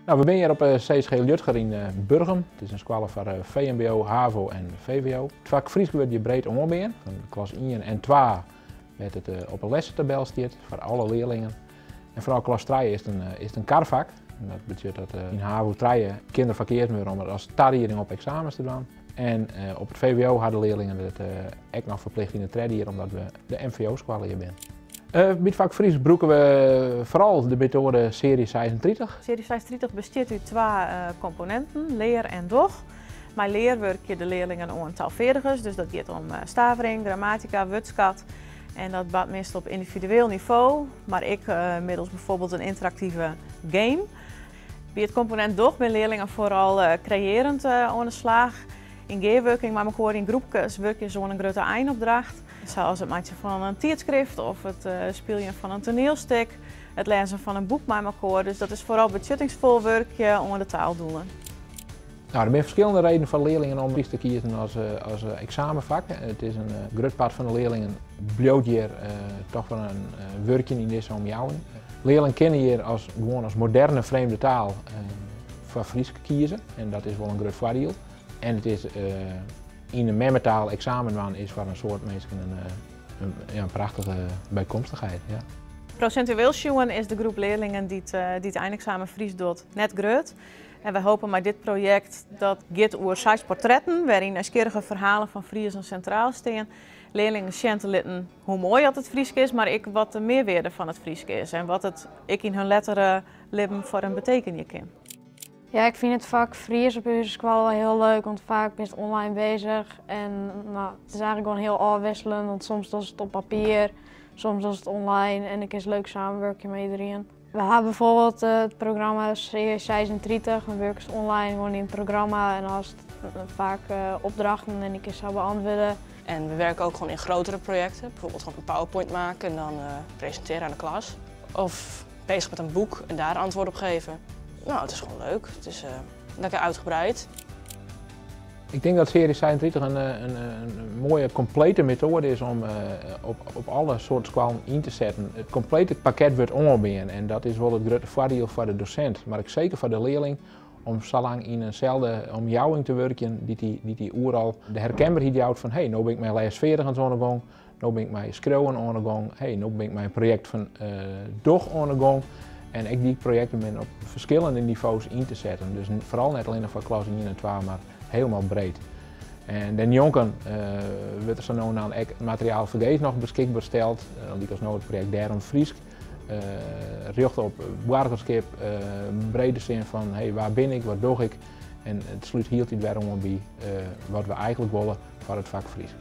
Nou, we binne hjir op CSG Liudger yn Burgum. It is in skoalle foar VMBO, HAVO en VWO. It fak Frysk wurdt hjir breed oanbean, fan klas ien en twa wêr't it op 'e lessetabel stiet foar alle learlingen. En fanôf klas trije is it in karfak. En dat betsjut dat yn HAVO trije kin derfoar keazen wurde om it as tarieding op eksamens te dwaan. En op it VWO ha de learlingen it ek noch ferplicht yn it tredde jier, omdat we de MVO-skoalle hjir binne. By it fak Frysk brûke we foaral de metoade Serie 36. Serie 36 bestiet út twa komponinten, lear en doch. Mei lear wurkje de learlingen oan taalfeardigens, dus dat giet om stavering, grammatika, wurdskat. En dat bart meastal op yndividueel nivo, mar ek middels byfoarbyld in ynteraktive game. By it komponint doch binne learlingen foaral kreëarjend oan de slach. Yn gearwurking mei mekoar yn groepkes wurkje se oan in grutte einopdracht. Sa as it meitsjen fan in tydskrift of it spyljen fan in toanielstik, it lêzen fan in boek mei mekoar. Dus dat is foaral betsjuttingsfol wurkje oan de taaldoelen. Nou, der binne ferskillende redenen foar learlingen om Frysk te kiezen as eksamenfak. It is in grut part fan de learlingen bliuwt hjir toch wol in wurkjen yn dizze omjouwing. Learlingen kinne hjir gewoan as moderne vreemde taal foar Frysk kieze en dat is wol in grut foardiel. En it is yn de memmetaal eksamen dwaan is foar in soad minsken in prachtige bykomstichheid. Ja. Prosintueel sjoen is de groep learlingen dy't eineksamen Frysk docht net grut. En wy hoopje mei dit projekt dat giet oer seis portretten, wêryn nijsgjirrige ferhalen fan Friezen sintraal stean, learlingen sjen te litten hoe moai dat it Frysk is, mar ek wat de mearwearde fan it Frysk is en wat it ek yn hun lettere libben foar in betekenje kin. Ja, ik fyn it fak Frysk op ús skoalle wol hiel leuk, want faak bist online beuzich en nou, it is eigentlik gewoan hiel ôfwikseljend, want soms is it op papier, soms is it online en ik is leuk samenwurkje mei iderien. We ha byfoarbyld it programma C36, dan wurkest online gewoan yn it programma en hast faak opdrachten en dy kinst sa beäntwurde. En we werken ook gewoon in grotere projecten, bijvoorbeeld gewoon een PowerPoint maken en dan presenteren aan de klas. Of bezig met een boek en daar antwoord op geven. Nou, het is gewoon leuk. Het is lekker uitgebreid. Ik tink dat Serie 36 in moaie komplete metoade is om op alle soarten skoallen yn te setten. It komplete pakket wurdt oanbean en dat is wol it grutte foardiel foar de dosint, mar ek seker foar de learling om sa lang yn inselde omjouwing te wurkjen dy't dy oeral de herkenberheid jout fan hey, no bin ik mei lêsfeardigens oan de gong, no bin ik mei skriuwen oan de gong, hey, no bin ik mei in projekt fan doch oan de gong. En ek dy projekten binne op ferskillende nivo's yn te setten. Dus foaral net allinnich foar klas ien en twa, mar hielendal breed. En dêrnjonken wurdt der sa no en dan ek materiaal fergees noch beskikber steld, lykas no it projekt Dêrom Frysk, rjochte op boargerskip, brede sin fan hey, wa bin ik, wat doch ik? En it slút hieltyd wer oan by wat we eigentlik wolle foar it fak Frysk.